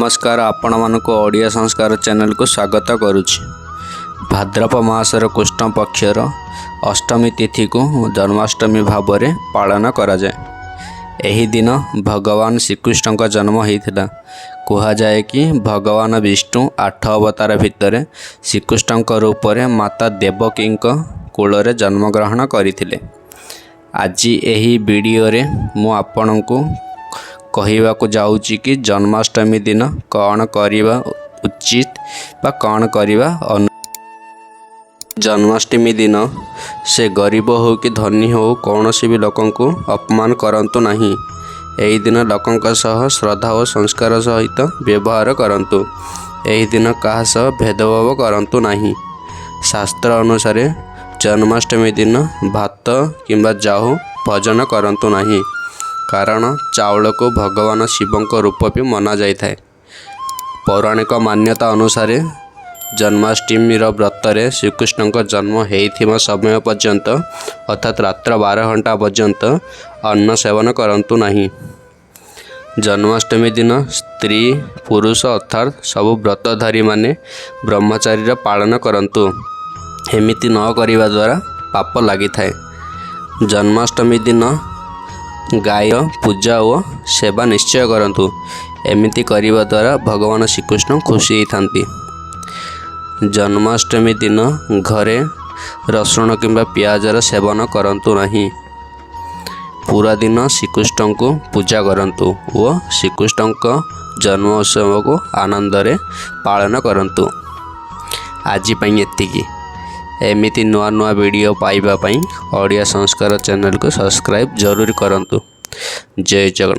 ନମସ୍କାର, ଆପଣମାନଙ୍କୁ ଓଡ଼ିଆ ସଂସ୍କାର ଚ୍ୟାନେଲକୁ ସ୍ୱାଗତ କରୁଛି। ଭାଦ୍ରବ ମାସର କୃଷ୍ଣ ପକ୍ଷର ଅଷ୍ଟମୀ ତିଥିକୁ ଜନ୍ମାଷ୍ଟମୀ ଭାବରେ ପାଳନ କରାଯାଏ। ଏହି ଦିନ ଭଗବାନ ଶ୍ରୀକୃଷ୍ଣଙ୍କ ଜନ୍ମ ହୋଇଥିଲା। କୁହାଯାଏ କି ଭଗବାନ ବିଷ୍ଣୁ ଆଠ ଅବତାର ଭିତରେ ଶ୍ରୀକୃଷ୍ଣଙ୍କ ରୂପରେ ମାତା ଦେବକୀଙ୍କ କୋଳରେ ଜନ୍ମଗ୍ରହଣ କରିଥିଲେ। ଆଜି ଏହି ଭିଡ଼ିଓରେ ମୁଁ ଆପଣଙ୍କୁ କହିବାକୁ ଯାଉଛି କି ଜନ୍ମାଷ୍ଟମୀ ଦିନ କ'ଣ କରିବା ଉଚିତ ବା କ'ଣ କରିବା ଅନୁଚିତ। ଜନ୍ମାଷ୍ଟମୀ ଦିନ ସେ ଗରିବ ହେଉ କି ଧନୀ ହେଉ, କୌଣସି ବି ଲୋକଙ୍କୁ ଅପମାନ କରନ୍ତୁ ନାହିଁ। ଏହି ଦିନ ଲୋକଙ୍କ ସହ ଶ୍ରଦ୍ଧା ଓ ସଂସ୍କାର ସହିତ ବ୍ୟବହାର କରନ୍ତୁ। ଏହି ଦିନ କାହା ସହ ଭେଦଭାବ କରନ୍ତୁ ନାହିଁ। ଶାସ୍ତ୍ର ଅନୁସାରେ ଜନ୍ମାଷ୍ଟମୀ ଦିନ ଭାତ କିମ୍ବା ଜାଉ ଭୋଜନ କରନ୍ତୁ ନାହିଁ, କାରଣ ଚାଉଳକୁ ଭଗବାନ ଶିବଙ୍କ ରୂପ ବି ମନାଯାଇଥାଏ। ପୌରାଣିକ ମାନ୍ୟତା ଅନୁସାରେ ଜନ୍ମାଷ୍ଟମୀର ବ୍ରତରେ ଶ୍ରୀକୃଷ୍ଣଙ୍କ ଜନ୍ମ ହୋଇଥିବା ସମୟ ପର୍ଯ୍ୟନ୍ତ, ଅର୍ଥାତ୍ ରାତ୍ର 12 ଘଣ୍ଟା ପର୍ଯ୍ୟନ୍ତ ଅନ୍ନ ସେବନ କରନ୍ତୁ ନାହିଁ। ଜନ୍ମାଷ୍ଟମୀ ଦିନ ସ୍ତ୍ରୀ, ପୁରୁଷ, ଅର୍ଥାତ୍ ସବୁ ବ୍ରତଧାରୀମାନେ ବ୍ରହ୍ମଚର୍ଯ୍ୟର ପାଳନ କରନ୍ତୁ। ଏମିତି ନ କରିବା ଦ୍ୱାରା ପାପ ଲାଗିଥାଏ। ଜନ୍ମାଷ୍ଟମୀ ଦିନ ଗାଈର ପୂଜା ଓ ସେବା ନିଶ୍ଚୟ କରନ୍ତୁ। ଏମିତି କରିବା ଦ୍ୱାରା ଭଗବାନ ଶ୍ରୀକୃଷ୍ଣ ଖୁସି ହୋଇଥାନ୍ତି। ଜନ୍ମାଷ୍ଟମୀ ଦିନ ଘରେ ରସୁଣ କିମ୍ବା ପିଆଜର ସେବନ କରନ୍ତୁ ନାହିଁ। ପୁରା ଦିନ ଶ୍ରୀକୃଷ୍ଣଙ୍କୁ ପୂଜା କରନ୍ତୁ ଓ ଶ୍ରୀକୃଷ୍ଣଙ୍କ ଜନ୍ମ ଉତ୍ସବକୁ ଆନନ୍ଦରେ ପାଳନ କରନ୍ତୁ। ଆଜି ପାଇଁ ଏତିକି। ଏମିତି ନୂଆ ନୂଆ ଭିଡ଼ିଓ ପାଇବା ପାଇଁ ଓଡ଼ିଆ ସଂସ୍କାର ଚ୍ୟାନେଲକୁ ସବସ୍କ୍ରାଇବ୍ ଜରୁରୀ କରନ୍ତୁ। ଜୟ ଜଗନ୍ନାଥ।